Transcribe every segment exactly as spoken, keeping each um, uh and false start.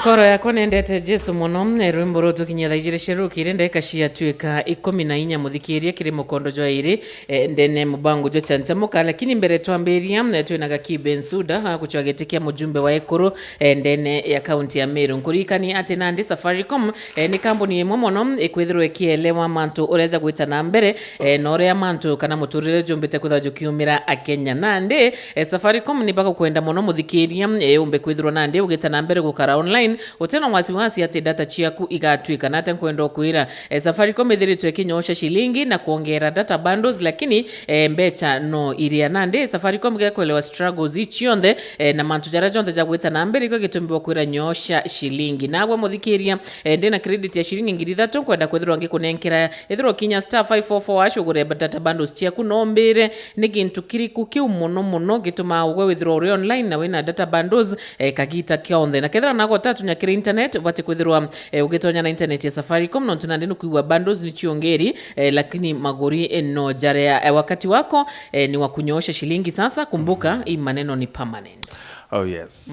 Koro yakwa nendete Jesu mono, eh, rwimbo rutukinyia thaa ijiri cia rukiri, ndagika ciatuika ikumi na inya, muthikiria, kiri mukondo jwa iri, eh, ndene mubango jwa Chanchamuka. Lakini mbere twambiria, eh, twina Gaki Bensuda, ah, gucwa giti kia mujumbe wa ekuru, eh, ndene ya kaunti ya Meru. Nkuririkanie ati nandi Safaricom, eh, ni kambuni imwe mono ikwithirwa ikielewa mantu ureza gwita na mbere, eh, na uria mantu kana muturire jumbite kwithirwa jukiumira Akenya. Nandi, eh, Safaricom ni bagukwenda mono muthikiria, eh, umbe kwithirwa nandi ugita na mbere gukara online, utena wasiwasi ati data ciaku igatuika na atia. Nkwenda ukwira, eh, Safaricom ithiritwe ikinyoosha shilingi na kuongera data bundles, lakini, eh, mbecha no iria. Nandi Safaricom gekwelewa struggles ii cionthe, eh, na mantu jaria jonthe ja gwita na mbere, ikio gitumi bakwira nyoosha shilingi. Nagwe muthikiria, eh, ndina credit ya shilingi ngiri ithatu, nkwenda kwithirwa ngikunenkera, ethirwa ukinya star five four four hash ugure data bundles ciaku, no mbire ni gintu kiriku kiu mono mono gitumaa ugwe withirwa uri online na wina data bundles, eh, kagita kionthe. Na kethira nago utatunya kiri internet, ubati kwithirwa, eh, ugitonya na internet ya Safaricom, nontu nandi nukwigua bundles ni ciongeri, eh, lakini maguri, eh, no jaria. Eh, wakati wako, eh, ni wa kunyoosha shilingi sasa. Kumbuka, hii maneno ni permanent. Oh yes.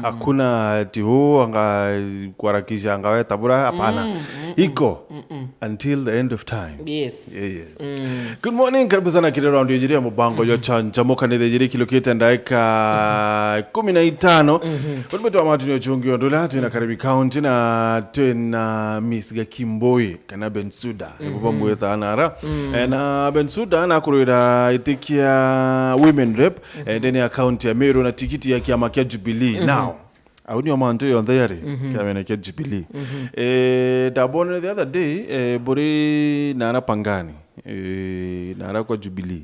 Hakuna ati, "Oh, anga kuharakisha, anga weta bura." Hapana. Iko until the end of time. Yes. Yeah, yes. Good morning, karibu sana kiri round ijiri ya mubango yo Chanchamuka. Ni thaa ijiri ikilukite ndagika kumi na itano. Undu twa matu ni uchungi ondula twina Karibi County na twina Miss Gakimboi kana Bensuda. Ibo bamwita nara. Eh, na Bensuda nakurwira itikia women rep, eh, ndene ya county ya Meru na tikiti ya kiama kia Jubilee. Now, au nio mantu yonthe yari kiamene kia Jubilee. Eh, ndabonere the other day, eh, buri nara Pangani, eh, nara kwa Jubilee.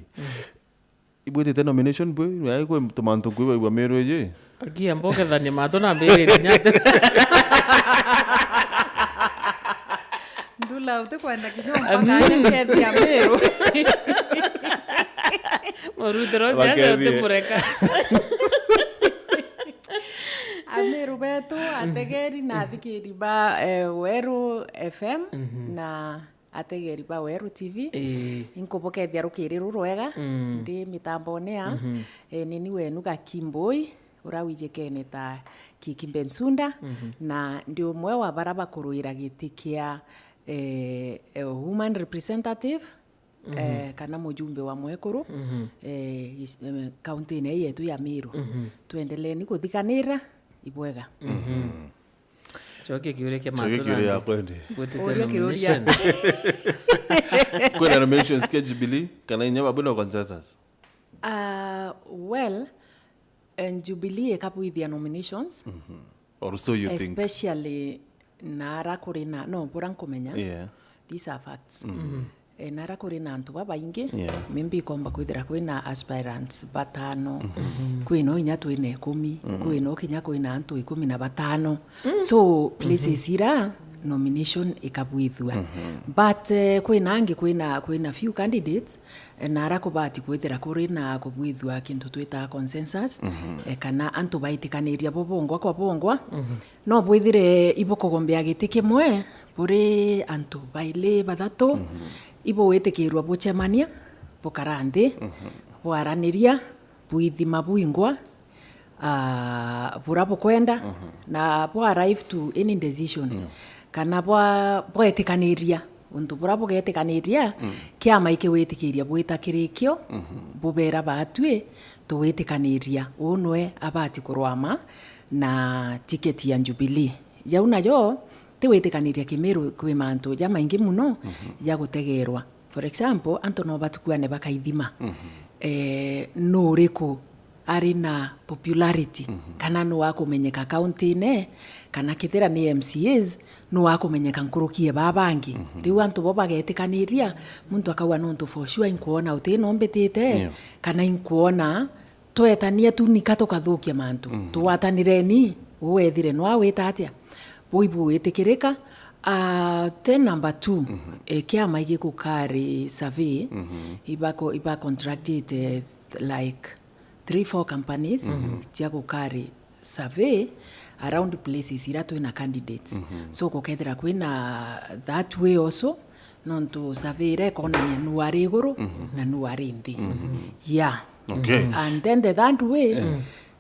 Ibwitite nomination bwe, ai kwe tumantu nkwibaigua Meru iji. Akia mbokethania matu na mbirire nyate. Ndula utikwenda kinyomba kanya kethia Meru. Murutiro ucio atia utimureka. Ameru betu, ategeri na athikiri ba, eh, Weru F M na ategeri ba Weru T V. Ii. Inkubukethia rukiri rurwega, ndi mitambone ya, eh, nini wenu Gakimboi, ura wijikene ta Kiki Bensunda, na ndi umwe wa bara bakurwira giti kia, eh, eh, woman representative, eh, kana mujumbe wa mwekuru, eh, is-, eh, kaunti-ini ii yetu ya Meru. Twendeleni kuthikanira ibwega. Cokia kiuria kia Cokia matu kiuria nandi. Yakwa ndi. Gwitite Uria kiuria. Nomination. Kwina nominations kia Jubilee, kana inya babu no consensus? Ah, well, eh, Jubilee ikabwithia nominations. Or so you think? Especially nara kuri na, no, bura nkumenya. Yeah. These are facts. Eh, nara kuri na antu babaingi, yeah, maybe ikomba kwithira kwina aspirants batano, kwina inya twina ikumi, kwina kinya kwina antu ikumi na batano. So, places ira nomination ikabwithua. But, eh, kwina angi, kwina, kwina few candidates, eh, nara kubati kwithira kuri na kubwithua kintu twitaga consensus, eh, kana antu baitikaniria bo bongwa kwa bongwa. No bwithire ibukugombea giti kimwe buri antu baili bathatu, ibuwitikirwa bucemania, bukara nthi, bwaraniria, bwithima bwingwa, ah, bura bukwenda, na bwa arrive to any decision, kana bwa-, bwetikaniria. Untu bura bugetikaniria, kiama ikiwitikiria bwita kirikio, bubera batwi, tuwitikaniria uu nwe abati kurwama na tiketi ya Jubilee. Jau najo ti witikaniria kimiru kwi mantu jamaingi muno ja gutegerwa. For example, antu no batukuane bakaithima, eh, nu uriku ari na popularity, kana nu akumenyeka kaunti-ini, kana kethira ni M C As, nu akumenyeka nkuruki e baa bangi. Riu antu bo bagetikaniria, muntu akauga, "Nontu for sure inkwona uti no mbitite, yeah, kana inkwona twetania tu nika tukathukia mantu. Tugwatanireni, uu ethire nwa wita atia?" Buu ibuwitikirika. Ah, then number two, eh, kiama igikukari survey, ibako-, iba contractite, like, three, four companies cia gukari survey around places ira twina candidates. So, gukethira kwina that way also, nontu survey ira ikonania nu ari iguru na nu ari nthi. Yeah. Okay. And then the third way,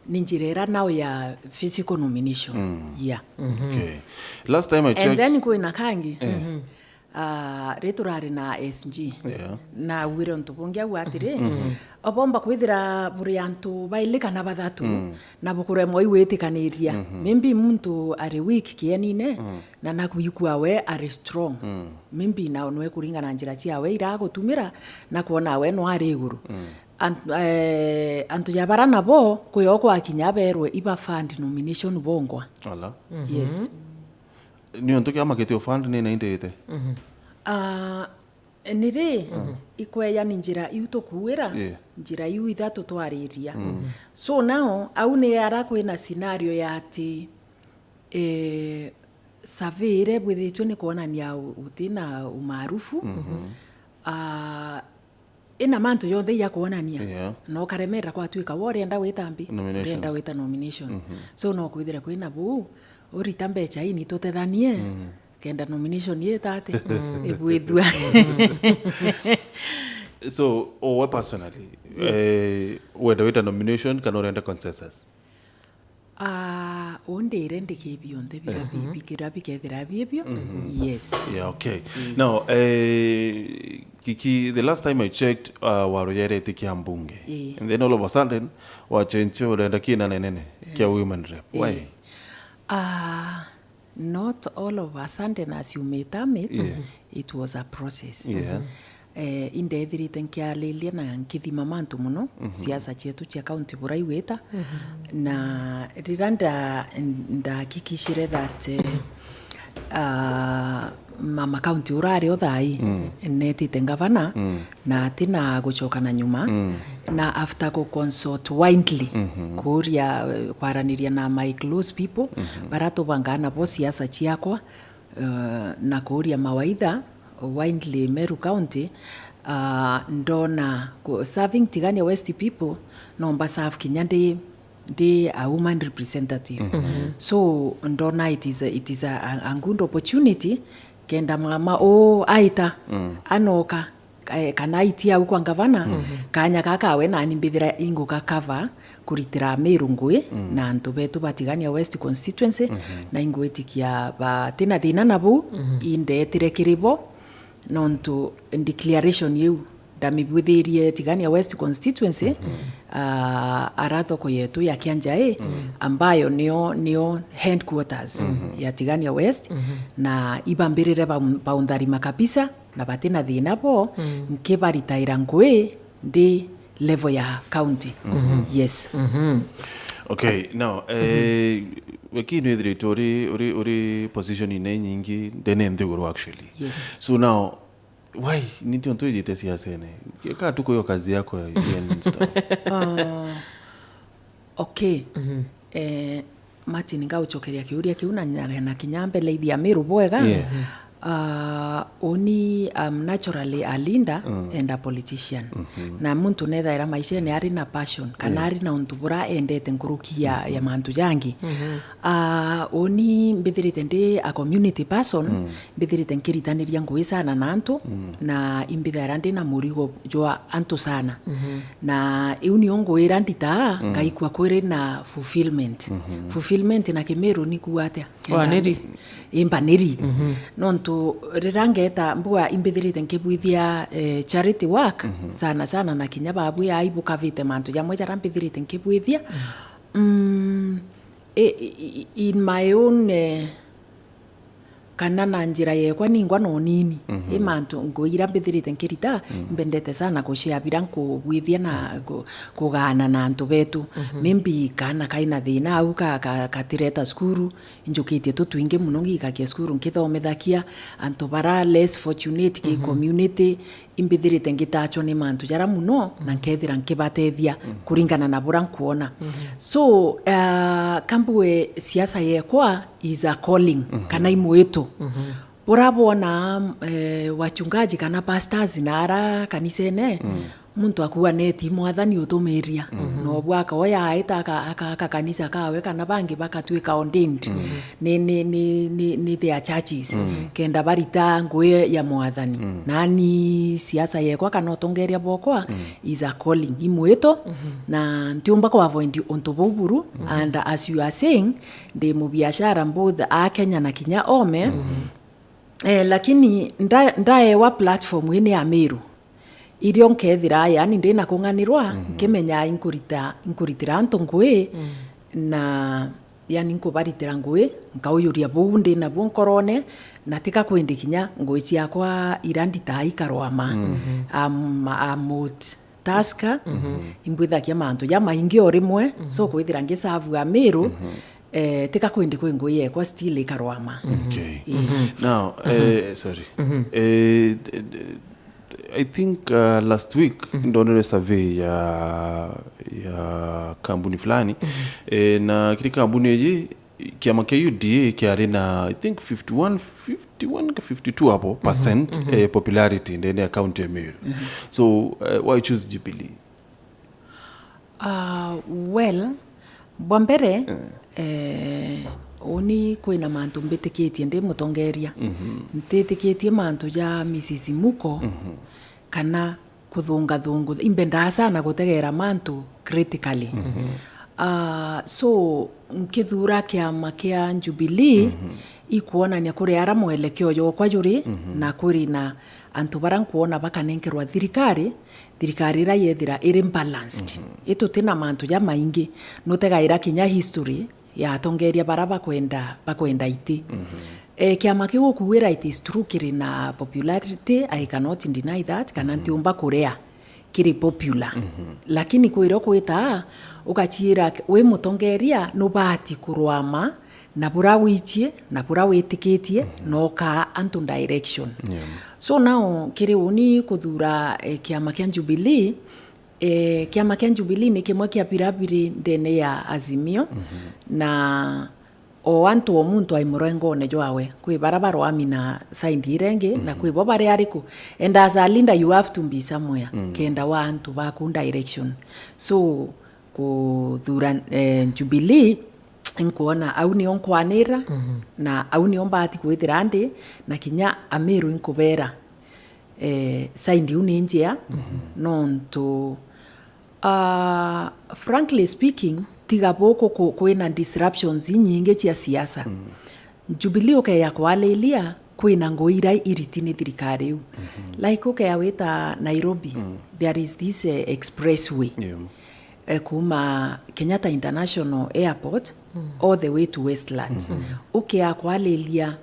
Ni njira ira nao ya physical nomination. Mm. Yeah. Okay. Last time I checked. And then kwina kangi. Eh. Ah, ri turari na S G. Yeah. Na wire untu bungi au atiri, mm-hmm, obomba kwithira buri antu baili kana bathatu, mm, na bukuremwa iu witikaniria. Mm-hmm. Maybe muntu ari weak kienine, mm, na nakwikua we ari strong. Mm. Maybe na nwe kuringana njira ciawe ira agutumira na kwona we no ari iguru. Mm. Ant-, eh, antu ja bara nabo kwio kwakinya berwe iba fund nomination bongwa. Ala. Yes. Ni untu kiama kitio fund ni naindite. Mhm. Ah, ni ri, mhm, ikweja ni njira iu tukuwira, yeah, njira iu ithatu twariria. Mhm. So now, au ni ara kwina scenario ya ati, eh, survey ire bwithitue ni kwonania u-, uti na umaarufu. Mhm. Ah, ina mantu jonthe iya kwonania. Yeah. Na ukaremera kwatuika wa urenda wita mbi, nomination, urenda wita nomination. Mhm. So no kwithire kwina buu, urita mbecha ini tutethanie, mhm, kenda nomination ita ati, mm, ibwithua. So, owe personally, yes, eh, wenda wita nomination kana urenda consensus? Ah, undire ndiki bionthe bira, ehe, bi-, bikira bikethira bibio. Mhm. Yes. Yeah, okay. Mm. Now, eh, Kiki, the last time I checked, uh, waruyerete kia mbunge. Ii. And then all of a sudden, wachenjia urenda kina nenene kia women rep. Why? Ii. Ah, not all of a sudden as you may term it, yeah, it was a process. Yeah. Eh, indethirite nkiariria na nkithima mantu muno, mhm, siasa cietu cia county bura igwita. Mhm. Na rira nda-, ndahakikishire that, eh, ah, mama county urari o thai, mm, netite ngavana, mm, na atina gucokana nyuma. Mm. Na after ku consult widely, mhm, kuria, eh, kwaraniria na my close people, mhm, bara tubangaa nabo siasa ciakwa, eh, na kuuria mawaitha widely Meru County, ah, ndona ku-, serving Tigania West people, no mba serve kinya ndi, ndi a woman representative. Mhm. So, ndona it is a, it is a, a, a good opportunity, kenda mama uu aita, mm, anoka, eh, kana aitia au kwa ngavana, mhm, kanya gaka we nani mbithira inguka cover kuritira Meru ngui, mm, na antu betu ba Tigania West constituency, mhm, na ingwitikia batina thina na buu, mhm, indetire kiri bo, nontu declaration iu ndamibwithirie Tigania West constituency, mhm, ah, ara thoko yetu ya Kianjai, mhm, ambayo nio, nio headquarters, mhm, ya Tigania West, mhm, na ibambirire bau-, boundary ma kabisa, na batina thina bo, mm, nkibaritaira ngui ndi level ya county. Mhm. Yes. Mhm. Okay, now, eh, weki nwithiritwe uri, uri, uri position ine nyingi ndene nthiguru actually. Yes. So now, why ni ntu ntwijite siasene? Ka tu kuyo kazi yako ya U N and stuff. Ah, okay. Mhm. Eh, Martin, ngaucokeria kiuria kiu na nyare na kinya mbele ithia Meru bwega. Yeah. Ah, uni, um, naturally a leader, mm, and a politician. Mhm. Na muntu nethaira maishene ari na passion, kana, yeah, ari na untu bura endete nkuruki ya, mm, ya mantu jangi. Mhm. Ah, uni mbithirite ndi a community person, mm, mbithirite nkiritaniria ngui sana na antu, mm, na imbithaira ndi na murigo jwa antu sana. Mhm. Na iu nio ngwira nditaa, mm, ngaikua kwiri na fulfillment. Mhm. Fulfillment na Kimiru ni kuuga atia? Waniri. Imbaniri. Mhm. Nontu rira ngeta mbua imbithirite nkibwithia, eh, charity work, mhm, sana sana na kinya babwi ai bukavite mantu jamwe jara mbithirite nkibwithia. Mm. Mm, i-, i-, i-, in my own, eh, kana na njira yekwa ningwa na unini. Mhm. I mantu ngui ira mbithirite nkirita, mm, mbendete sana kushare bira nkubwithia na, mm, ku-, kugaana na antu betu. Mhm. Maybe kaana kaina thina au ka-, ka-, katireta cukuru, injukitie tu twingi muno ngikakia cukuru nkithomithakia antu bara less fortunate ki, mhm, community, imbithirite ngitachwa ni mantu jara muno, na, mhm, nkethira nkibatethia, mhm, kuringana na bura nkwona. Mhm. So, ah, kambue siasa yekwa is a calling, mhm, kana i mwitu. Mhm. Bura bwona, eh, wachungaji kana pastors na ara kanisene, mm, Muntu akuuga neti mwathani utumiria. Mhm. No bwaka oya aita aka-, aka-, aka kanisa kawe kana bangi bakatwika ordained. Mhm. Ni, ni, ni, ni, ni their churches. Mhm. Kenda barita ngui ya mwathani. Mhm. Nani siasa yekwa kana utongeria bwokwa, mhm, is a calling. Imwito, mhm, na ntiumba ku avoid untu buu buru, mhm, and as you are saying, ndi mubiashara both a Kenya na kinya ome. Mhm. Eh, lakini nda-, ndaewa platform ii ni Amiru. Irio nkethira, yani, ndi na kung'anirwa, mhm, nkimenya inkurita, inkuritira antu ngui, mm, na, yani, nkubaritira ngui, nkauyuria buu ndi nabuo nkorone, na tika kwindi kinya ngui ciakwa ira nditaa ikarwama. Mhm. Am-, am multitasker, mhm, imbwithagia mantu jamaingi o rimwe, mhm, so kwithira ngisavu Amiru, mhm, eh, tika kwindi kwi ngui yekwa still ikarwama. Mhm. Okay. Ii. Mhm. Now, mhm, eh, sorry. Mhm. Eh, d-, d-, I think, uh, last week, mhm, ndonere survey ya, ya kambuni fulani. Mhm. Eh, na kiri kambuni iji, kiama kia U D A kiari na, I think, fifty-one, fifty-one ka fifty-two hapo, mhm, percent, mhm, eh, popularity ndene ya county ya Meru. Mhm. So, eh, why choose Jubilee? Ah, well, bwa mbere, eh, eh, uni kwina mantu mbitikitie ndi mutongeria. Mhm. Ntitikitie mantu ja misisimuko, mhm, kana kuthungathungu-, imbendaa sana gutegeera mantu critically. Mhm. Ah, so, nkithura kiama kia Jubilee, mhm, ikwonania kuri ara mwelekeo jwakwa juri, mhm, na kuri na antu bara nkwona bakanenkerwa thirikari, thirikari ira yethira iri balanced. Mhm. Ituti na mantu jamaingi, nutegaira kinya history ya atongeria bara bakwenda, bakwenda iti. Mhm. Eh, kiama kiu ukuwira it is true kiri na popularity, I cannot deny that, kana, mhm, ntiumba kurea kiri popular. Mhm. Lakini kwirio kwitaa, ugaciira wi mutongeria, nubati kurwama na bura wichie, na bura witikitie, mhm, na ukaa antu direction. Yeah. So now, kiri uni kuthura, eh, kiama kia Jubilee, eh, kiama kia Jubilee ni kimwe kia bira biri ndene ya Azimio, mhm, na o antu o muntu ai murengone jwawe, kwi bara barwami na side ira ingi, na, mhm, kwi bo bari ariku. And as a leader, you have to be somewhere, mm, kenda wa antu baku direction. So, kuthura, eh, Jubilee, nkwona au nio nkwanira, mhm, na au nio mbati kwithira ndi, na kinya Amiru inkubera, eh, side iu ni njea, mhm, nontu, ah, frankly speaking, tiga buku ku-, kwina disruptions inyingi cia siasa. Mhm. Jubilee ukeya kwalilia, kwina ngui ira iriti ni thirikari iu. Mhm. Like ukeya wita Nairobi, mm, there is this, eh, expressway. Yeah. Eh, kuma Kenyatta International Airport, mm, all the way to Westlands. Mhm. Ukia kwalilia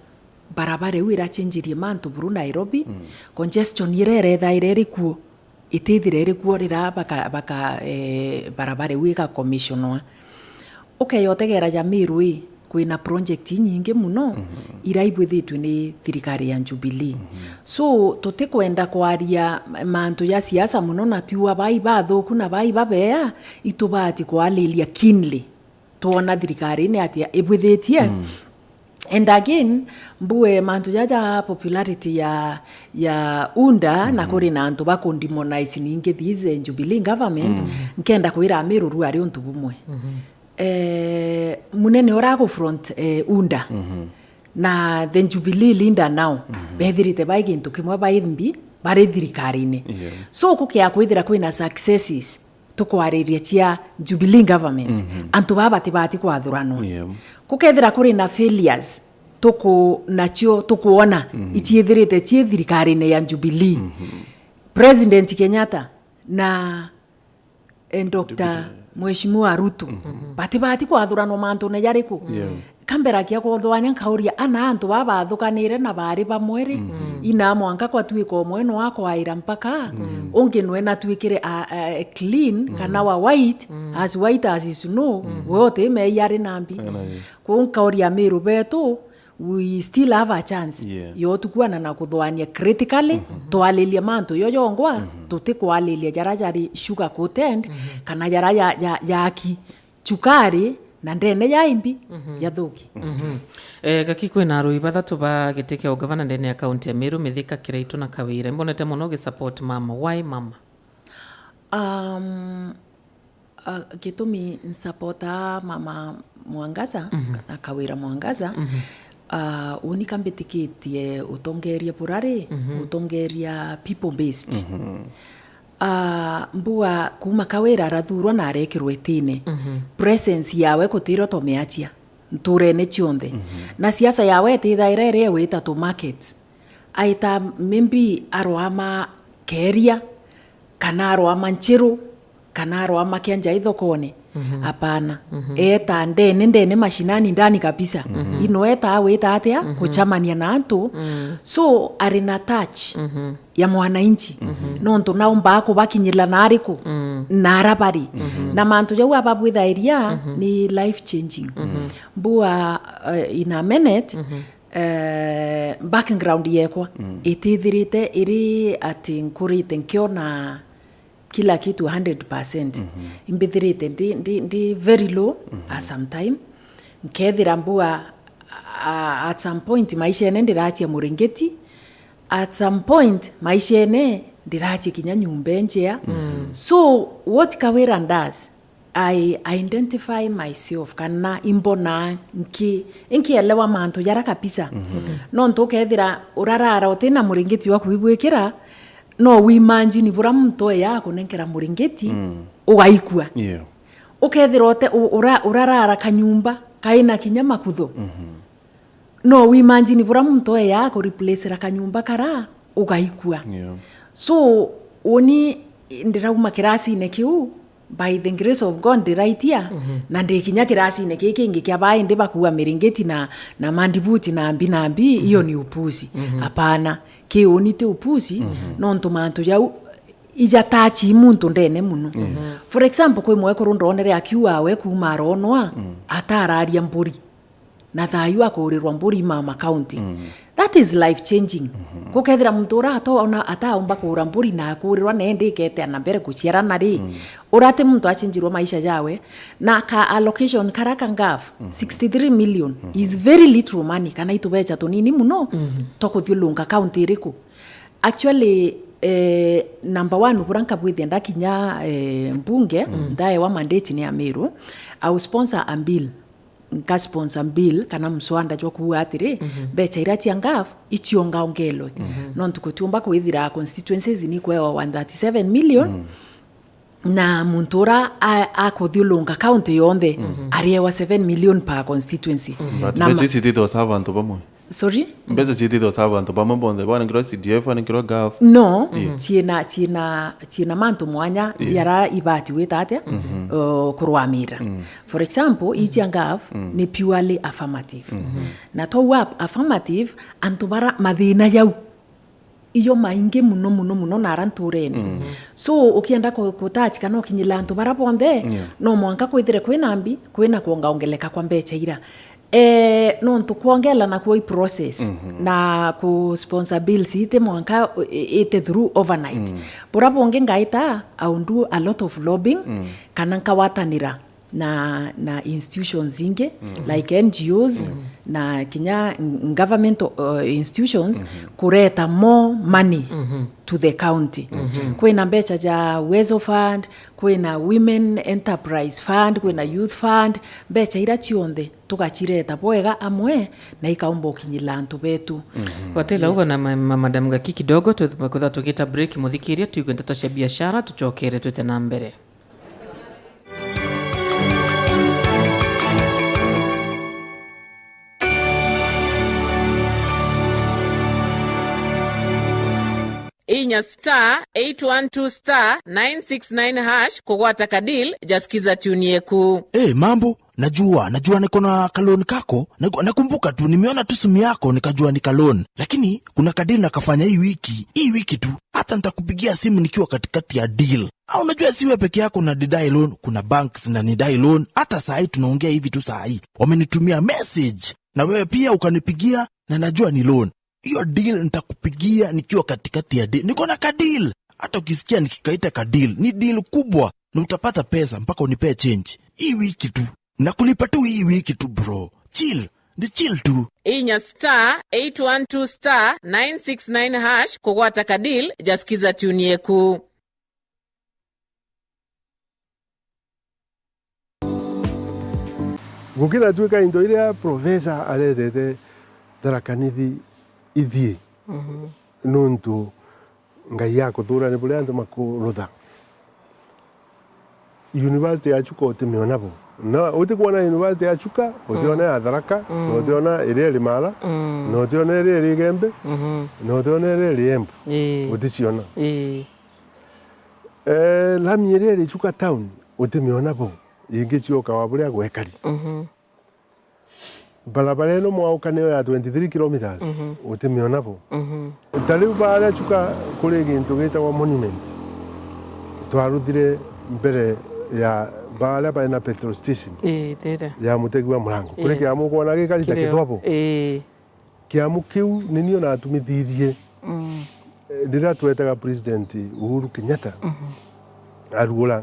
barabara iu irachenjirie mantu buru Nairobi, mm, congestion ira irethaira iri kuo, itithira iri kuo rira baka, baka, eh, barabara iu igakomissionwa. Ukeya utegera ja Meru ii, kwina project inyingi muno, mhm, ira ibwithitwe ni thirikari ya Jubilee. Mhm. So, tutikwenda kwaria mantu ja siasa muno, na tiua bai bathuku na bai babea, itubati kwalilia keenly. Twona thirikari ni atia ibwithitie. Mm. And again, mbue mantu jaja popularity ya, ya UDA, na, mhm, kuri na antu bakundemonize ningi this, eh, Jubilee government, mm, nkenda kwira Amiru ru ari untu bumwe. Mhm. Eh, munene ura agu front, eh, UDA, mhm, na the Jubilee leader now, mhm, bethirite bai gintu kimwe, bai mbi, bari thirikarine. Yeah. So, kukia kwithira kwina successes, tukwariria cia Jubilee government, mhm, antu baa batibati kwathuranwa. Yeah. Kukethira kuri na failures, tuku, nacio tukwona, mhm, iciithirite cii thirikarine ya Jubilee. Mhm. President Kenyatta na, eh, Doctor Deputy. Mheshimiwa Ruto, mhm, batibati kwathuranwa mantune jariku? Yeah. Kamberagia kuthuania nkauria, ana antu baa bathukanire na bari bamwe ri, mm, ina mwanka kwatwika umwe no akwaira mpaka, mm, ungi nwe natwikire a, a, clean, mm, kana wa white, mm, as white as snow, mm, we uti meia ari nambi. Ana ye. Kwou nkauria Amiru betu, we still have a chance, yeah, yo tukuana na kuthuania critically, mhm, twalilie mantu yo jongwa, mhm, tutikwalilia jara jari sugar coated, mhm, kana jara ja, ja, jaki. Chukari na ndene ya imbi, mhm, ya thuki. Mhm. Eh, gaki kwina arui bathatu ba giti kia ugavana ndene ya kaunti ya Meru, Mithika, Kiraitu na Kawira. Imbonete mono ugisupport mama. Why mama? Um, uh, gitumi nsupportaa Mama Mwangaza, mhm, kana Kawira Mwangaza, mhm, uh, uni kambitikitie utongeria burari, mhm, utongeria people based. Mhm. Uh, mbua kuma Kawira arathurwa na arekirwa itine. Mhm. Presence yawe kutiro tomeachia nturene cionthe. Mhm. Na siasa yawe itithaira iri wita tu markets. Aita maybe arwama keria, kana arwama nchiru, kana arwama kia nja ithokone. Mhm. Hapana. Mhm. Eta ndene, ndene mashinani ndani kabisa. Mhm. Ino eta wita atia, mhm, kuchamania na antu. Mm. So, ari na touch, mhm, ya mwananchi. Mhm. Nontu naumba kubakinyira na ariku, mm, na ara bari. Mhm. Na mantu jau ababwithairia, mhm, ni life changing. Mhm. Mbua, uh, in a minute, mhm, eh, background yekwa, mm, itithirite iri ati nkurite nkiona kila kitu a hundred percent. Mhm. Imbithirite ndi, ndi, ndi very low, mhm, at some time. Nkethira mbua, a-, at some point maishene ndirachia muringiti, at some point maishene ndirachia kinya nyumba enjea. Mm. So what Kawira does, I identify myself, kana imbona nki-, nkielewa mantu jara kabisa. Mhm. Nontu ukethira urarara utina muringiti wa kwibwikira, no wimanjini bura muntu oya akunenkera muringiti, mm, ugaikua. Yeah. Ukethira ute-, u-, ura-, urarara kanyumba kaina kinya makutho. Mhm. No wimanjini bura muntu oya kureplacera kanyumba kara ugaikua. Yeah. So, uni ndirauma kirasine kiu, by the grace of God, ndiraitia, mhm, na ndikinya kirasine kii kingi kia baindi bakua miringiti na, na mandibuti na mbi na mbi, mhm, iyo ni upuzi. Mhm. Hapana, ki uni ti upuzi, mhm, nontu mantu jau ijatachi muntu ndene muno. Mhm. For example, kwi mwekuru ndonere akiuga we kuma aronwa, mm, atararia mburi. Na thayu akuurirwa mburi Mama County. Mm. That is life changing. Mhm. Gukethira muntu ura ato-, ona ataumba kuura mburi na akuurirwa na indi iketea na mbere guciarana ri, mm, ura ti muntu achenjirwe maisha jawe, na ka allocation kara ka ngav, mhm, sixty-three million, mhm, is very little money, kana itubecha tunini muno, mhm, twa kuthiulunga county iriku. Actually, eh, number one, bura nkabwithia ndakinya, eh, mbunge, mm, ndaewa mandate ni Amiru, I will sponsor a bill, nka sponsor bill kana mswada jwa kuuga atiri, mhm, mbecha iria cia ngav iciongaongelwe. Mhm. Nontu gutiumba kwithira constituencies ni kwewa one thirty-seven million, mm, na muntu ura a-, akuthiulunga county yonthe, mhm, ariewa seven million per constituency. Mhm. But na mbecha ma- ici itithosa abantu bamwe. Sorry? Mbeca ciitithwa cia antu bamwe bonthe, banengirwa C D F, banengirwa gav. No, yeah, ciina, ciina, ciina mantu mwanya, yeah, yara ibati gwita atia, mhm, uh, kurwamira. Mm. For example, ii cia gav, mm, ni purely affirmative. Mhm. Na twauga affirmative, antu bara mathina jau iyo maingi muno, muno, muno nara nturene. Mm. So, ukienda ku-, ku touch kana ukinyira antu bara bonthe, yeah, no mwanka kwithire kwina mbi, kwina kwongaongeleka kwa mbecha ira. Eh, nontu kwongela nakuo i process, mhm, na ku sponsor bills iti mwanka i-, ite through overnight. Mm. Bura bungi ngaita, I will do a lot of lobbying, mm, kana nkawatanira na, na institutions ingi, mm, like N G Os, mm, na kinya n-, government, uh, institutions, mm-hmm, kureta more money, mm-hmm, to the county. Mm-hmm. Kwina mbecha ja Uwezo Fund, kwina Women Enterprise Fund, kwina Youth Fund, mbecha ira cionthe tugacireta bwega amwe na ikaumba ukinyirira antu betu. Mhm. Watila. Yes. Ugo na ma-, ma-, Madam Gaki kidogo, tu-, kwithirwa tugita break, muthikiria, tuigue ndeto cia biashara, tucokere twite na mbere. Inya star eight one two star nine six nine hash kugwata ka deal ja Skiza Tune Yeku. Eh, mambo, najua, najua niko na ka loan kako. Naku-, nakumbuka tu, nimeona tu simu yako, nikajua ni ka loan. Lakini kuna ka deal nakafanya hii wiki, hii wiki tu. Hata nitakupigia simu nikiwa katikati ya deal. Ah, unajua si wewe peke yako unanidai loan, kuna banks zinanidai loan. Hata saa hii tunaongea hivi tu saa hii, wamenitumia message. Na wewe pia ukanipigia, na najua ni loan. Hiyo deal nitakupigia nikiwa katikati ya deal. Niko na ka deal. Hata ukisikia nikikaita ka deal, ni deal kubwa. Na utapata pesa mpaka unipee change. Hii wiki tu. Nakulipa tu hii wiki tu, bro. Chill. Ni chill tu. Inya star eight one two star nine six nine hash kugwata ka deal ja Skiza Tune Yeku. Gukira tuika into iria professor aretete Tharaka Nithi ithii, mhm, nuntu Ngai akuthuura ni buria antu makurutha. University ya Chuka utimiona bo. Na utikwona university ya Chuka, utiona, mm, ya Tharaka, mm, na utiona iria iri Mara, mm, na utiona iria iri Igembe, mhm, na utiona iria iri Embu. Ii. Uticiona. Ii. Eh, lami iria iri Chuka town, utimiona bo. Ingi cioka wa buria gwekari. Mhm. Barabara ino mwauka niyo ya twenty-three kilometres, mhm, utimiona bo. Mhm. Ta riu baria Chuka kuri gintu gitagwa monument. Twaruthire mbere ya baria baina petrol station, ii, tira, ya Mutegi wa Murango. Kuri, yes, kiamu ukwona gikari ta, kirio, kitwabo. Ii. Kiamu kiu ni nio natumithirie. Mm. Eh, riria twetaga President Uhuru Kenyatta, mhm, arugura.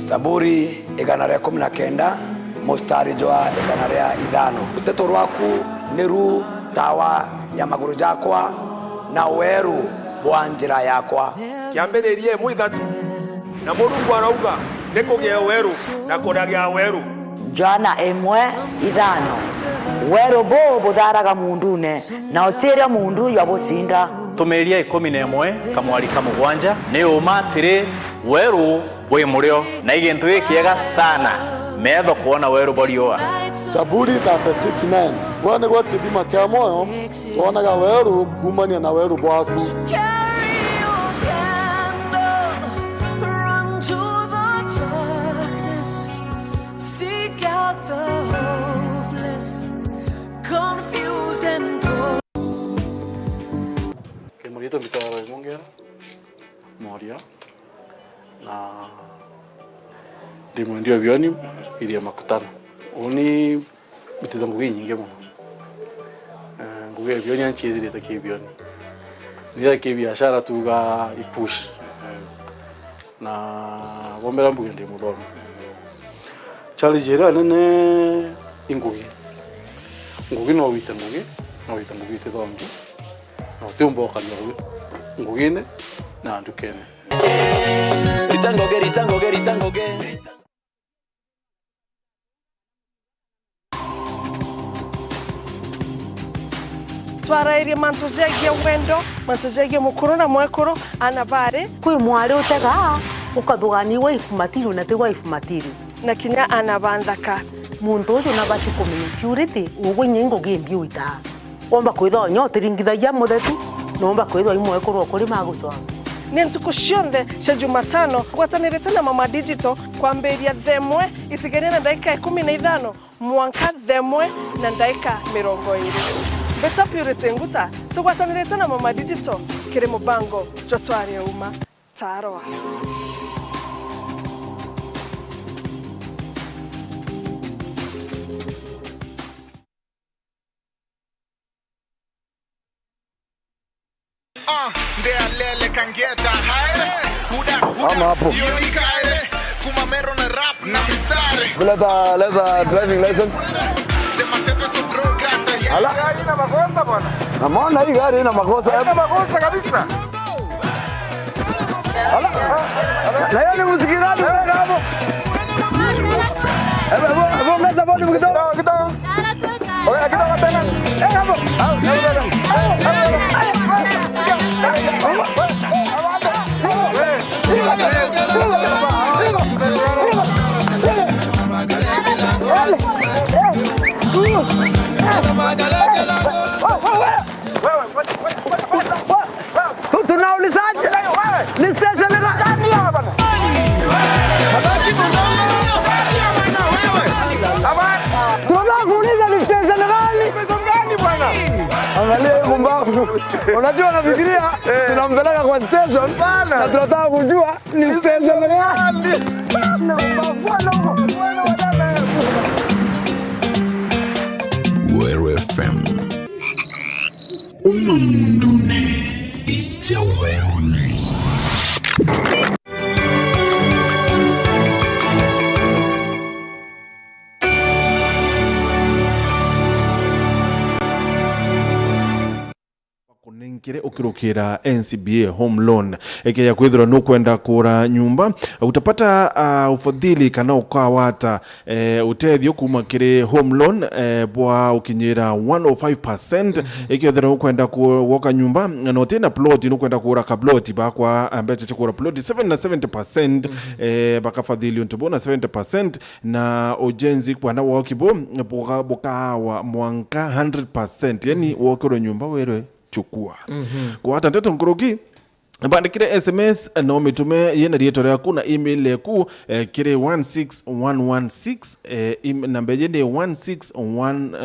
Saburi igana ria ikumi na kenda, mustari jwa igana ria ithano. Ruteto rwaku niru tawa ya maguru jakwa, na weru bwa njira yakwa. Kiambiririe imwe ithatu, na Murungu arauga, "Ni kugie weru, na kuragia weru." Johana imwe ithano. Weru buu buthaaraga muundune, na utiiria muundu jwa bucinda. Tumiiria ikumi na imwe kamwari ka mugwanja, ni uuma atiri, weru bwi murio, na i gintu gikiega sana meetho kwona weru bwa riua. Saburi thirty-six nine. Gwe nigwe kithima kia mwoyo, twonaga weru kuumania na weru bwaku. Carry your candle, run to the darkness, seek out the hopeless, confused and torn. Kimurito mbitagwa Roy Mongera, Moria. Na ndi mwendia wa bioni iria Makutano. Uni mbitite ngugi inyingi mono. Eh, ngugi ya bioni anciithirite ki bioni. Nitha ki biashara tuga ipush. Na bombera mbuge ndi muthomi. Challenge iria nene i ngugi. Ngugi no wite ngugi, no wite ngugi itithongi. Na utiumba ukaria ngugi, ngugine na ndukene. Rita ngugi, rita ngugi, rita ngugi. Twarairie mantu jegie wendo, mantu jegie mukuru na mwekuru, ana bari. Kwi mwari utega, ukathugaania wife material na ti wife material. Na kinya ana ba nthaka. Muntu uju nabati kumenya purity, ugwe inya i ngugi imbi uitaa. Womba kwithwa inya utiringithagia muthetu, na womba kwithwa i mwekuru o kuri magucwanga. Ni ntuku cionthe cia Jumatano, ngwatanirite na Mama Digital kwambiria thaa imwe itigania na ndaika ikumi na ithano mwanka thaa imwe na ndaika mirongo iiri. Mbita Purity Nguta, tugwatanirite na Mama Digital kiri mubango jwa Twarie Uma. Taroa. Ah, ndealele kangeta haere. Huda, huda. Ama hapo. Yoni kaere. Kuma mero na rap na mistari. Leta, leta driving license. The Mercedes of Drogata, yeah. Ala. Gari ina makosa bwana. Namuona hii gari ina makosa. Ina makosa kabisa. Ala. Na hiyo ni muziki gani unaweka hapo? Hebu, hebu, hebu ongeza volume kidogo. Kidogo, kidogo. Oya, kidogo tena. Eh, hapo. Tu-, tunaulizaje? Ni station gani? Tunauliza ni station gani? Angalia hii pumbavu. Unajua, nafikiria tunampeleka kwa station na tunataka kujua ni station gani. Weru F M. Uma mundune, Nja Uberuni. Bakunenkere ukirukira N C B A home loan. Ikeja kwithirwa nukwenda kugura nyumba, utapata, ah, ufadhili kana ukawata, eh, utethio kuma kiri home loan, eh, bwa ukinyira one oh five percent. Mhm. Ikethirwa nukwenda ku-, gwoka nyumba na utina plot, nukwenda kugura ka plot, bakwa, ah, mbeca cia kugura plot seven na seventy percent, mhm, eh, bakafadhili untu bu na seventy percent, na ujenzi bwana woki bu buka-, bukaawa mwanka hundred percent, yani, mhm, wokirwe nyumba wirwe chukua. Mhm. Gwata nteto nkuruki, bandikire S M S, no mitume yina rietwa riaku na email yaku, eh, kiri one six one one six, eh, im-, namba iji ni one six one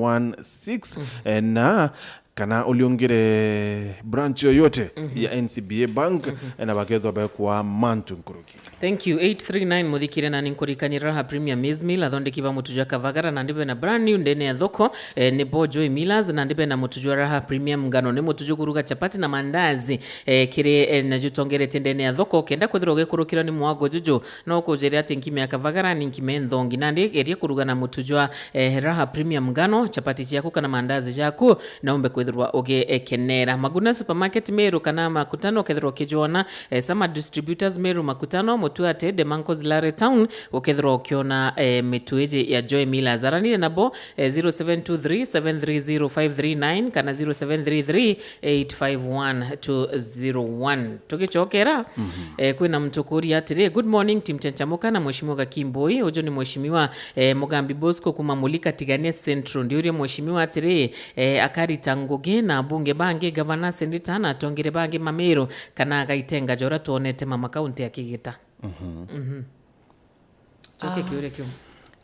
one six, mhm, eh, na kana uliungire branch yoyote, mhm, ya N C B A Bank, mhm, eh, na bakethwa bekwa mantu nkuruki. Thank you. Eight three nine, muthikire nani nkurikania Raha Premium Maize Meal, athondeki ba mutu jwa Kavagara, nandi bena brand new ndene ya thoko, eh, ni bo Joy Millers, nandi bena mutu jwa Raha Premium Ngano, ni mutu jwa kuruga chapati na mandazi, eh, kiri, eh, na jutongeretie ndene ya thoko, kenda kwithirwa ugikurukirwa ni mwago juju, no ukujire ati nkime ya Kavagara ni nkime nthongi, nandi geria kuruga na mutu jwa, eh, Raha Premium Ngano, chapati ciaku kana mandazi jaku, na umbe kwithirwa ugiekenera. Maguna Supermarket Meru kana Makutano ukethirwa ukijwona, eh, Sama Distributors Meru Makutano, Mutuate, Demancos Lare Town, ukethirwa ukiona, eh, mitu iji ya Joy Millers. Aranire nabo, eh, zero seven two three seven three zero five three nine kana zero seven three three eight five one two zero one. Tugicokera, mhm, eh, kwina muntu ukuria atiri, "Good morning, team Chanchamuka na Mheshimiwa Gakimboi." Uju ni Mheshimiwa, eh, Mugambi Bosco kuma Mulika Tigania Central. Ndiuria Mheshimiwa atiri, eh, akarita ngugi na abunge bangi, gavana, seneta na atongeria bangi ma Meru, kana agaitenga ja uria twonete mama kaunti akigita? Mhm. Mhm. Cokia, ah, kiuria kiu.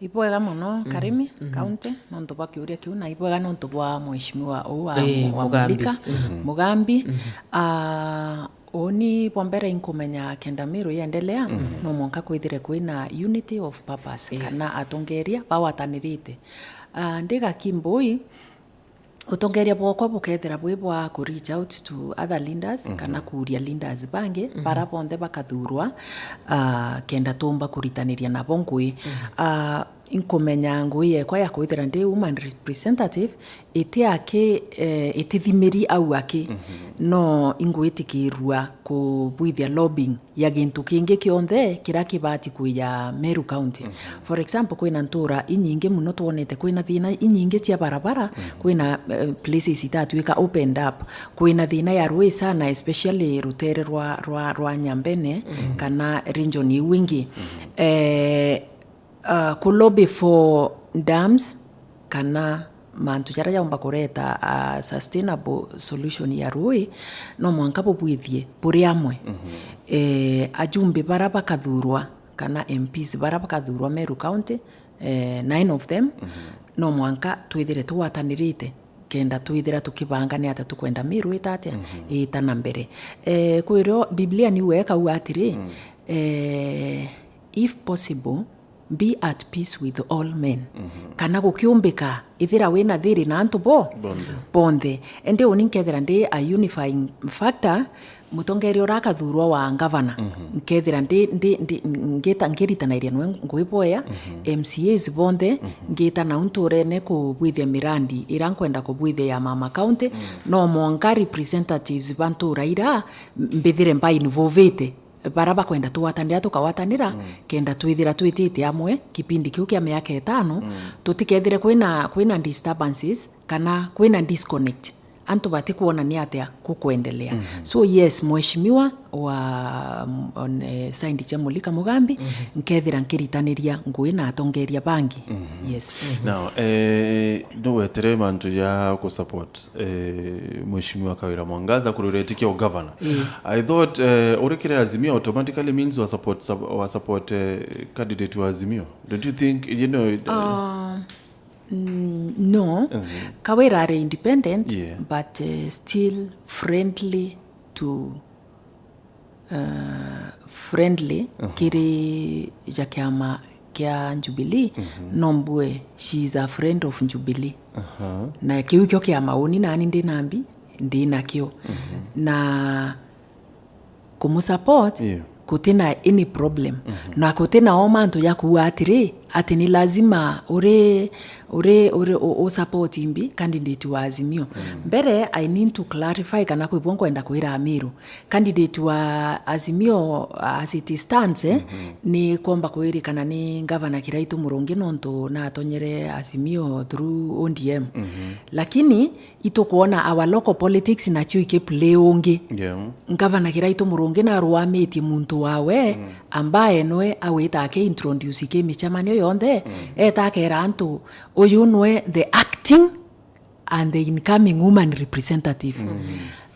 Ibwega mono, mhm, Karimi, mhm, County, nontu bwa kiuria kiu, na ibwega nontu bwa mheshimiwa uu wa, eh, wa Mugambi. Mulika, mhm, Mugambi. Mhm. Ah, uni bwa mbere inkumenya kenda Meru yendelea, mhm, no mwanka kwithire kwina unity of purpose, yes, kana atongeria bawatanirite. Ah, ndi Gakimboi, utongeria bwakwa bukethira bwi bwa ku reach out to other leaders, mhm, kana kuuria leaders bangi, mhm, bara bonthe bakathurwa, ah, kenda tumba kuritaniria nabo ngui. Mhm. Ah, inkumenya ngui yekwa ya kwithira ndi woman representative, iti aki, eh, itithimiri au aki, mhm, no ingwitikirua kubwithia lobbying ya gintu kingi kionthe kiria kibati kwija Meru County. Mhm. For example, kwina ntura inyingi mono twonete, kwina thina inyingi cia barabara, mhm, kwina, eh, places itatuika opened up, kwina thina ya rui sana, especially rutere rwa, rwa, rwa Nyambene, mhm, kana region iu ingi. Mhm. Eh, uh, ku lobby for dams kana mantu jaria jaumba kureta a sustainable solution ya rui, no mwanka bubwithie buri amwe. Mhm. Eh, ajumbe bara bakathurwa kana M Ps bara bakathurwa Meru County, eh, nine of them, mhm, no mwanka twithire tugwatanirite kenda twithira tukibanga ni atia tukwenda Meru ita atia, mhm, iita na mbere. Eh, kwirio Biblia niu ekauga atiri, mm, eh, if possible, be at peace with all men. Mhm. Kana gukiumbika, ithira wina thiri na antu bo bonthe. Bonthe. Indi uni nkethira ndi a unifying factor, mutongeria uria akathurwa wa ngavana. Mhm. Nkethira ndi, ndi, ndi, ngita, nkiritanairia nwe ngwiboya, mhm, M C As bonthe, mhm, ngita nau nturene kubwithia mirandi ira nkwenda kubwithia ya mama county, mhm, no mwanka representatives ba ntura ira mbithire mba involvite. Bara bakwenda tugwatanira, tukawatanira, mm, kenda twithira twitite amwe kipindi kiu kia miaka itano, mm, tutikethire kwina, kwina disturbances kana kwina disconnect. Antu batikwona ni atia kukwendelea. Mhm. So yes, mheshimiwa wa, mm, on, eh, side cia Mulika Mugambi, mhm, nkethira nkiritaniria ngui na atongeria bangi. Mhm. Yes. Mhm. Now, eh, nuwetere mantu ja kusupport eh, Mheshimiwa Kawira Mwangaza kurwira iti kia ugavana. Mm. I thought, eh, uri kiri Azimio automatically means wa support, sub-, wa support, eh, candidate wa Azimio. Don't you think, you know, eh, uh, mm, no. Mhm. Kawira ari independent, yeah, but, eh, still friendly to uh, friendly, mhm, kiri ja kiama kia Jubilee, mhm, no mbue she is a friend of Jubilee. Aha. Na kiu kio kiama uni nani ndi nambi, ndi nakio. Mhm. Na kumusupport, yeah, gutina any problem. Mhm. Na gutina o mantu ja kuuga atiri, ati ni lazima uri, uri, uri u, u support imbi candidate wa Azimio. Mm. Mbere, I need to clarify kana kwi bo nkwenda kwira Amiru. Candidate wa Azimio, as it stands, eh, mhm, ni kwomba kwirikana ni Ngavana Kiraitu Murungi nontu natonyere Azimio through O D M. Mhm. Lakini itukwona our local politics nacio iki play ungi. Yeah. Ngavana Kiraitu Murungi naruamitie muntu wawe, mm, ambaye nwe agwita aki introduce ki micemanio yonthe, mm, eta akera antu, uyu nwe the acting and the incoming woman representative. Mm.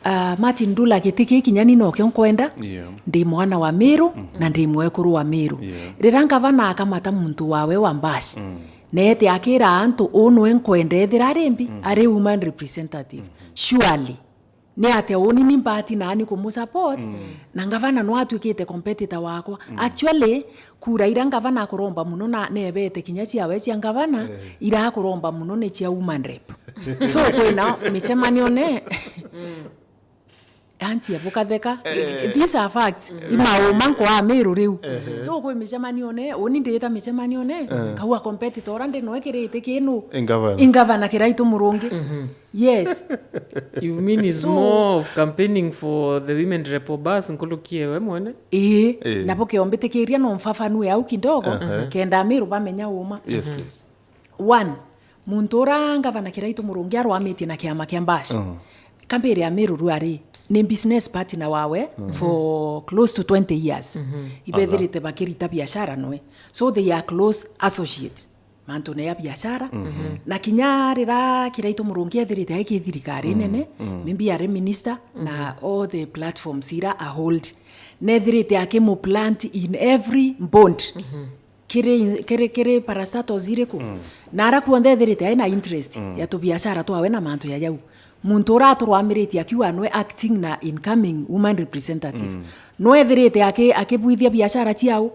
Ah, Martin Ndula, giti ki kinya ni nokio nkwenda. Yeah. Ndi mwana wa Miru, mhm, na ndi mwekuru wa Miru. Yeah. Riria ngavana akamata muntu wawe wa mbasi, mm, neete akira antu, uu nwe nkwenda ethira ari mbi, mm, ari woman representative. Mm. Surely, ni atia uni ni mbati nani kumusupport, mm, na ngavana no atuikite competitor wakwa? Mm. Actually, kura iria ngavana akuromba muno na nebete kinya ciawe cia ngavana, eh, ira akuromba muno ni cia woman rep. So, kwina micemanio ne, antia bukatheka. Eh. These are facts. Mm. Imauma nkwa Miru riu. Eh. So, kwi micemanio ne, uni ndita micemanio ne, eh, kaua competitor ura ndi noe kirite kinu. Ingavana. Ingavana Kiraitu Murungi. Mhm. Yes. You mean is, so, more of campaigning for the women rep bus nkuruki ewe mwene? Ii, ii, na bukiombitikiria no mfafanue au kidogo, aha, kenda Amiru bamenya uma. Yes, mhm, please. One, muntu ura ngavana Kiraitu Murungi arwamitie na kiama kia Mbashi. Mhm. Kambire Amiru ruari, ni business partner wawe, mhm, for close to twenty years. Mhm. Ibethirite bakirita biashara nwe. So they are close associates mantune ya biashara. Mhm. Na kinya rira Kiraitu Murungi ethirite ai ki thirikari, mm, nene, mm, maybe ari minister, na, mhm, all the platforms ira a hold, nethirite akimuplant in every bond. Mhm. Kiri, kiri, kiri parastatals iriku? Mm. Na ara kuonthe ethirite ai na interest, mm, ya tubiashara twawe na mantu ya jau. Muntu ura aturwamiritie akiuga nwe acting na incoming woman representative. Mm. Nwe ethirite aki-, akibwithia biashara ciao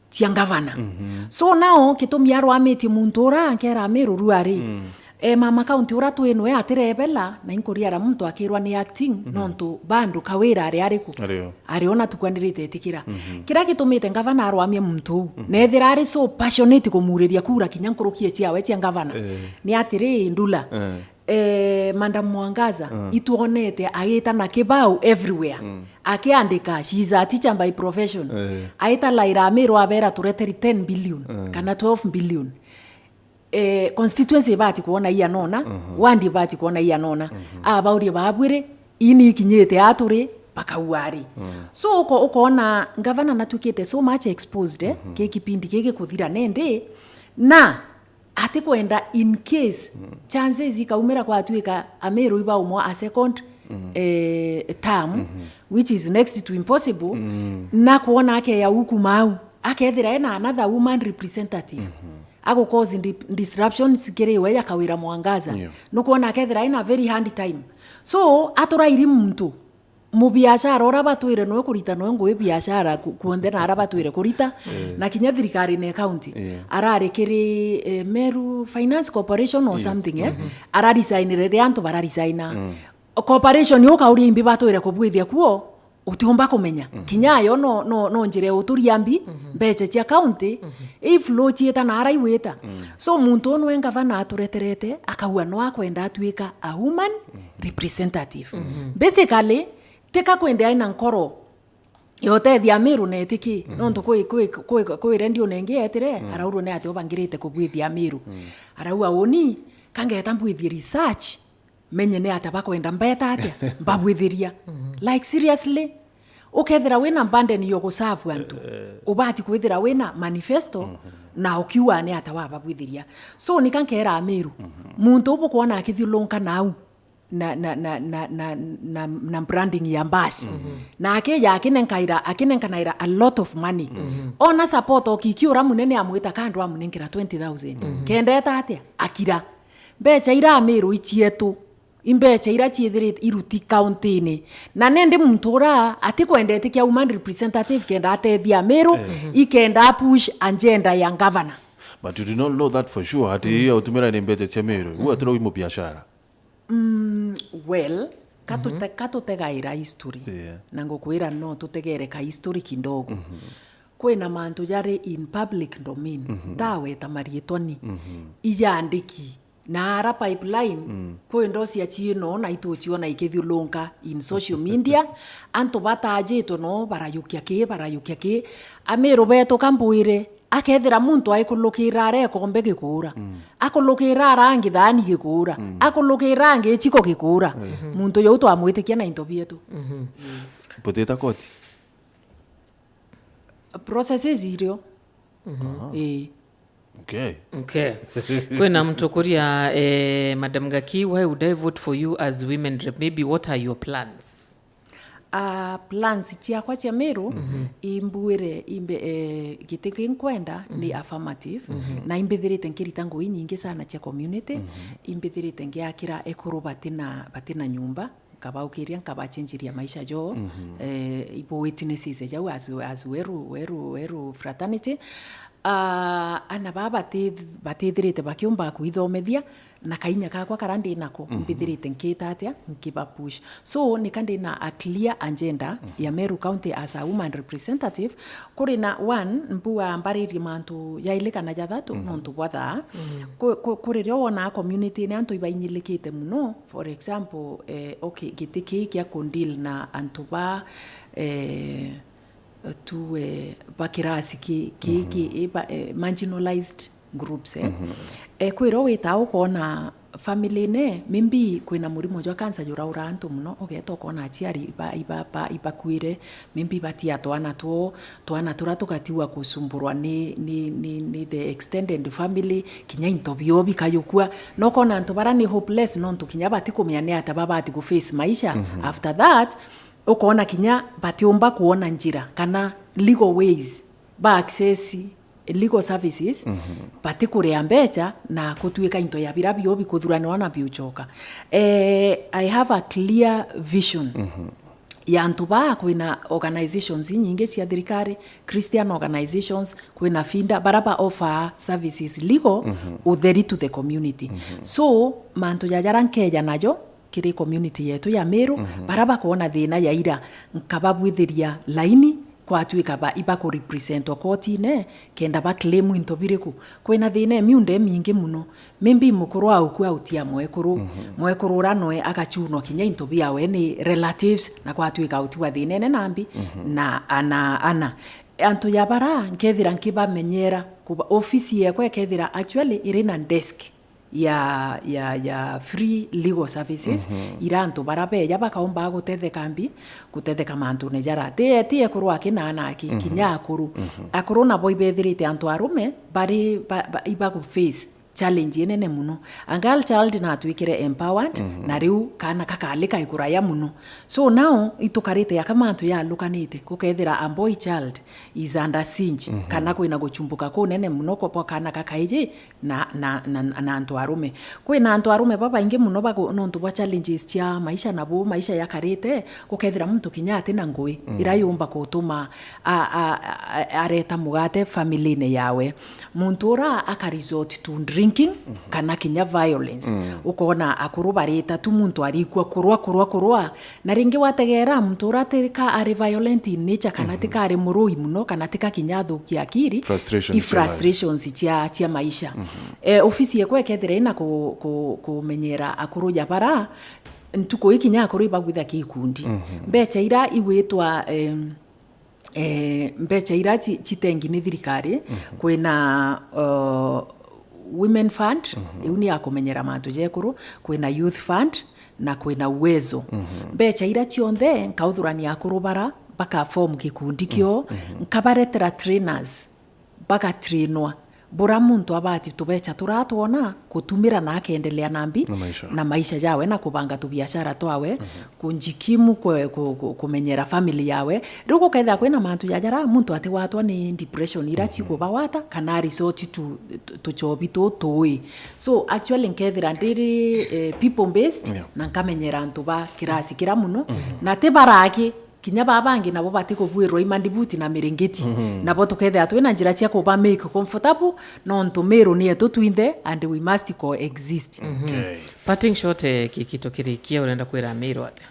cia ngavana. Mhm. So now, gitumi arwamitie muntu ura, nkera Amiru ruari, mm, eh, mama county ura twi nwe atirebela, na inkuriara muntu akirwa ni acting, mhm, nontu bandu kawira ari ariku? Ari o. Ari o na tukwanirite itikira. Mhm. Kiria gitumite ngavana arwamia muntu uu, mhm, nethira ari so passionate kumuriria kura kinya nkuruki e ciawe cia ngavana, eh, ni atiri, Ndula, eh, eh, Madam Mwangaza, mm, itwonete agita na kibau everywhere. Mm. Akiandika, she is a teacher by profession. Eh. Aita Laira Amiru abera tureteri ten billion, mm, kana twelve billion. Eh, constituency ibati kwona ianona, mhm, ward ibati kwona ianona. Mhm. Abaurie babwire, ini ikinyite aturi, bakauga ari. Mm. So, uko-, ukona ngavana natwikite so much exposed, eh, mhm, ki kipindi giki kuthira nindi, na atikwenda in case, mm, chances ikaumira kwatwika Amiru ibaumwa a second, mm, eh, term, mhm, which is next to impossible, mm, na kwona akeya ukuma au, akethira ena another woman representative. Mhm. Agu cause di-, disruptions kiri we ya Kawira Mwangaza. Yeah. Nukwona akethira ena very hard time. So, aturairi muntu mubiashara ura batwire noe kurita noe ngui biashara ku-, kuonthe na ara batwire kurita, eh, na kinya thirikari ne county. Yeah. Arari kiri, eh, Meru Finance Corporation or, yeah, something, eh? Mhm. Araresignire ri antu bararesignaa. Mm. Corporation ukauria imbi batwire kubwithia kuo, utiumba kumenya. Mhm. Kinya ayo no, no, no njira ya uturia mbi, mhm, mbecha cia county, mhm, i flow ciita na ara igwita. Mm. So, muntu uu nwe ngavana atureterete, akauga no akwenda atwika a woman, mhm, representative. Mhm. Basically, tika kwende aina nkoro ya utethia Amiru na etiki, mhm, nontu kwi, kwi, kwi, kwi rendio nengi etire, mm, araurwo ni ati ubangirite kubwithia Amiru. Mm. Arauga uni, kangeta mbwithie research, menye ni atia bakwenda mbeta atia, mbabwithiria. Mhm. Like, seriously? Ukethira wina burden yo guserve antu, eh, ubati kwithira wina manifesto, mhm, na ukiuga ni atia wababwithiria. So, nika nkera Amiru, mhm, muntu ubu kwona akithiulunka nau na, na, na branding ya mbasi. Mhm. Na akija akinenkaira, akinenkanaira a lot of money. Mhm. Ona support o kiki ura munene amwita kandu amunenkera twenty thousand. Mhm. Kendeta atia? Akira. Mbecha ira Amiru icietu. Imbecha ira ciithirite iruti county-ini. Na nindi muntu ura atikwenda etikia woman representative kenda atethia Amiru, eh, ikenda push agenda ya governor. But you do not know that for sure, ati, mm, iyo utumira ni mbecha cia Amiru. Mm. Uu atirauga i mubiashara. Mm, well, Ka tute-, ka tutegaira history. Yeah. Na ngukwira no tutegere ka history kidogo. Kwina mantu jari in public domain, ndaweta mariitwa ni, ijandiki. Na ara pipeline, kwi ndo cia ciino na ituciona ikithiulunka in social media, antu batajitwe no barayukia ki, barayukia ki. Amiru betu ka mbwire, akethira muntu aikulukira ara ikombe gikuura, akulukira ara angi thaani gikuura, akulukira angi iciko gikuura, muntu juu twamwitikia na into bietu. Butita koti? Processes irio. Ii. Okay. Okay. Kwina muntu kuria, eh, Madam Gaki, why would I vote for you as women rep? Maybe what are your plans? Ah, plans ciakwa cia Meru, imbuire imbe, eh, giti ki nkwenda ni affirmative, na imbithirite nkirita ngui nyingi sana cia community, imbithirite ngiakira ekuru batina, batina nyumba, nkabaukiria, nkabachenjiria maisha joo, eh, ibo witnesses jau as, as Weru, Weru, Weru fraternity. Ah, ana baa bati-, batithirite bakiumba kwithomethia, na kainya kakwa kara ndi nako, mbithirite nkita atia, nkiba push. So, nika ndi na a clear agenda ya Meru County as a woman representative. Kuri na one, mbua mbaririe mantu jaili kana jathatu, nontu bwa thaa. Ku-, ku-, kuri rio wonaa community-ini antu ibainyilikite muno, for example, eh, okay, giti kii kia ku deal na antu ba, eh, tu, eh, ba kirasi ki, ki, ki, eh, ba, eh, marginalized groups, eh. Eh, kwiro wita ukoona family-ini, maybe kwina murimo jwa cancer juraura antu muno, ugeeta ukoona aciari iba, iba, ba, ibakuire, maybe batia twana two, twana turia tugatiwa kusumburwa ni, ni, ni, ni the extended family, kinya into bio bikayukua. Na ukoona antu baria ni hopeless, nontu kinya batikumenya ni atia babati ku face maisha. After that, ukoona kinya batiumba kwona njira kana legal ways ba access legal services, batikuria mbecha na kutuika into ya bira bio bikuthuranirwa na biuchoka. Eh, I have a clear vision ya antu baa. Kwina organizations inyingi cia thirikari, Christian organizations, kwina FIDA, bara ba offer services legal utheri to the community. So, mantu ja jara nkeja najo, kiri community yetu ya Meru, bara bakoona thina ya ira, nkababwithiria laini, kwatuika ba, ibakurepresentwa kotine, kenda ba claim into biriku. Kwina thina emiunda emingi muno. Maybe mukuru auku autia mwekuru, mwekuru ura noe agachunwa kinya into biawe ni relatives, na kwatuika autigwa thinene nambi, na ana, ana. Antu ya bara, nkethira nkibamenyera, kuba ofisi yekwa ikethira actually iri na desk ya, ya, ya free legal services, ira antu bara beja bakaumba gutetheka mbi, gutetheka mantune jara. Ti, ti ekuru aki na ana aki, kinya akuru. Akuru nabo ibethirite antu arume bari, ba, ba, ibagu face challenge inene muno. A girl child natwikire empowered, na riu kana kakali kaikuraya muno. So now, itukarite aka mantu yalukanite, gukethira a boy child is under siege, kana kwina guchumbuka kunene muno kwa, kwa kana kakaiji, na, na, na, na antu arume. Kwina antu arume babaingi muno bagu-, nontu bwa challenges cia maisha, nabo maisha yakarite, gukethira muntu kinya atina ngui ira yumba kutuma a, a, a, areta mugate family-ini yawe. Muntu ura aka resort to drinking kana kinya violence. Ukona akuru barita tu, muntu arikua kurwa, kurwa, kurwa, Na ringi wategeera muntu uria tika ari violent in nature, kana tika ari murui muno, kana tika kinya athukia akiri, Frustrations i cia life. Frustrations cia, cia maisha. Eh, ofisi yekwa ikethira ina ku, ku, kumenyera akuru ja bara, ntuku ii kinya akuru ibagwitha ki ikundi. Mbecha ira igwitwa, em, eh, mbecha ira ci-, citengi ni thirikari, kwina, uh, Women Fund, iu ni ya kumenyera mantu ja ekuru, kwina Youth Fund, na kwina Uwezo. Mbecha ira cionthe, nkauthurania akuru bara baka form gikundi kio, nkabaretera trainers, bagatrainwa. Bura muntu abati tubecha turatwona, kutumira na akendelea na mbi, Na maisha. Na maisha jawe, na kubanga tubiashara twawe, kunjikimu kwe-, ku-, ku-, kumenyera family yawe. Riu gukethira kwina mantu ja jara, muntu atigwatwa ni depression ira cikubagwata, kana resort tu, tu, tuchobi tu tui. So, actually, nkethira ndiri, eh, people based, Yeah. na nkamenyera antu ba kirasi kira muno, na ti baraki, kinya baa bangi nabo batikubwirwa imandibuti na miringiti. Nabo tukethira twina njira cia kuba make comfortable, nontu Meru ni yetu twinthe and we must coexist. Okay. Parting shot, eh, ki-, kitu kirikia, urenda kwira Meru atia?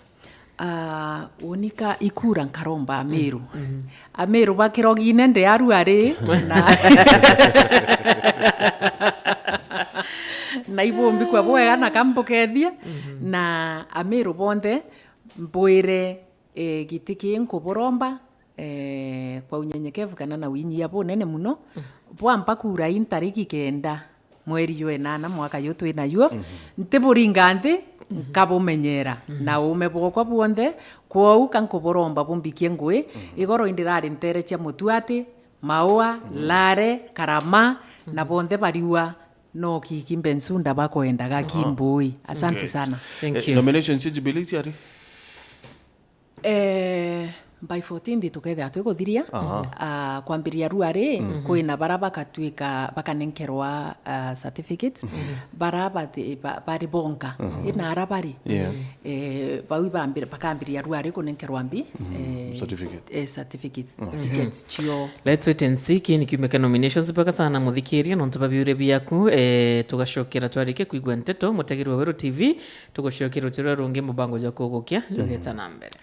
Ah, unika ikura nkaromba Amiru. Amiru bakirogine ndi aruari na, na ibumbi kwa bwega na kambukethie. Na Amiru bonthe mbwire, eh, giti ki nkuburomba, eh, kwa unyenyekevu kana na winyia bunene muno, bwamba kura i ntariki kenda mweri jwa inana mwaka ju twi najuo, ntiburinga nthi, nkabumenyera na uume bwokwa bwonthe. Kwou ka nkuburomba bumbikie ngui, igoro indirari ntere cia mutuati, maua, lare, karama, na bonthe bariua no kiki Bensouda bakwendaga ki mbui. Asante sana. Thank Eh, you. Nominations cia Jubilee ciari? Eh, by fourteenth tukethira twiguthiria. Aha. Ah, kwambiria rua ri, kwina bara bakatwika, bakanenkerwa, ah, certificates, bara bati-, ba-, bari bonka. Ina ara bari. Yeah. Eh, bau ibambire, bakambiria rua ri kunenkerwa mbi, eh, Certificate. eh, certificates, tickets cio. Let's wait and see kini kiumika nominations mpaka sana muthikiria nontu babiure biaku, eh, tugacokera twarike kwigua nteto mutegeri wa Weru T V, tugucokera ruti ruria rungi mubango jwa kugukia jugeta na mbere.